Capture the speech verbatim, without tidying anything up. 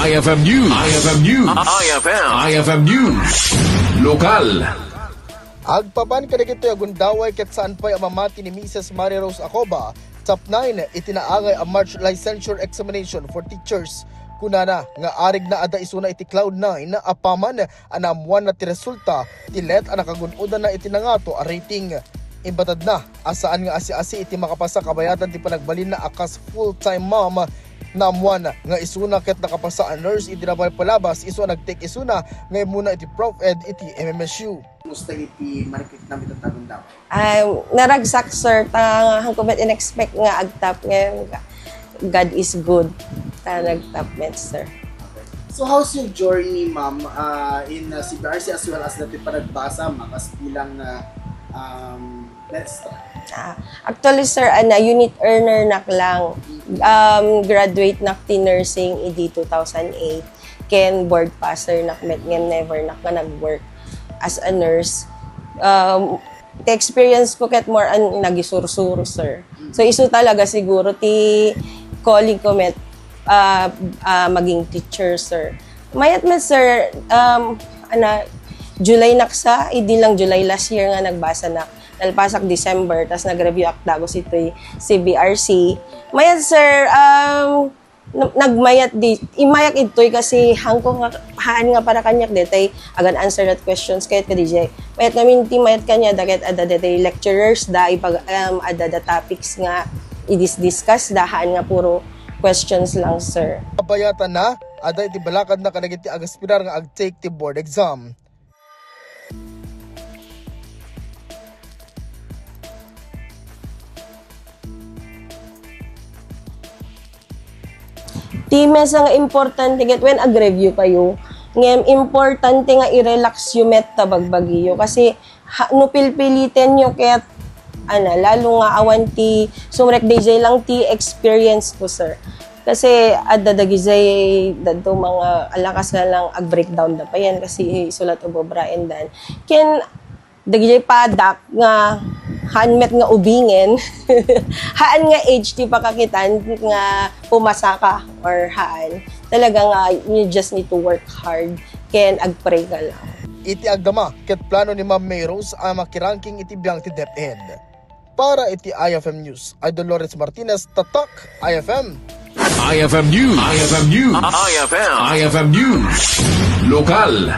I F M News. I F M News. I F M. I F M News. Lokal. Agpapan kadagitoy a gundaway ket saan pay a mamati ni Misis Maria Rose Acoba, sapnaen iti naangay a March licensure examination for teachers. Kunana nga arigna adda isuna iti cloud nine apaman a naammuanna ti resulta ti let a nakagun-odanna iti nangato a rating. Imbatadna a saan nga asi-asi iti makapasa kabayatan ti panagbalinna a kas full-time mom. Naammuanna nga isuna ket nakapasa a nurse iti napalpalabas isu a nagtek isuna nga immuna iti prof ed iti M M S U. Kumusta iti marikitnam iti tagundam? Ah, naragsak, sir, ta haanko met in-expect nga agtop ngayon. God is good. Ta nagtop met, sir. So how's your journey, ma'am, uh, in uh, C B R C as well as dati panagbasa, makas bilang uh, um, maestra? Ah, actually, sir, ana, unit earner nak lang. Um, graduate nak ti nursing idi two thousand eight. Ken board passer nak met ngem never nak nga nag-work as a nurse. Um, the experience ko ket more on nagisursuro, sir. So, isu talaga siguro ti calling ko met, ah, ah, maging teacher, sir. Mayat met, sir, um, ana, July naksa, idi lang July last year nga nagbasa nak. Nalpasak December, tas nag-review ak dagus itoy C B R C. Mayat, sir, um, n- nagmayat di, imayak idtoy kasi hangko nga, haan nga para kaniak detay, I can answer that questions kayat ka D J. Mayat ngamin ti mayat kaniak, daket adda detay lecturers da, ipag, um, adda da topics nga i-discuss da, haan nga puro questions lang, sir. Kabayatan na, adda iti balakad na kadagiti agaspirar nga ag-take ti board exam. Ti mesa nga importante ket when ag-review kayo, ngem importante nga i-relax yo met ta bagbagiyo kasi ha, no pilpiliten yo ket ana, lalo nga awan ti sumrek D J lang ti experience ko, sir. Kasi adda dagijay dadto mga alakas nga lang ag-breakdown da pa yan kasi isulat ubobra and then ken dagijay padak nga haan met nga ubingen, haan nga age ti pakakitan nga pumasa ka or haan. Talaga nga you just need to work hard ken agpray ka lang. Iti agdama ket plano ni Ma'am May Rose a makirangking iti biang ti DepEd. Para iti I F M News, I Dolores Martinez, Tatak I F M. I F M News. I F M News. I F M. I F M News. Lokal.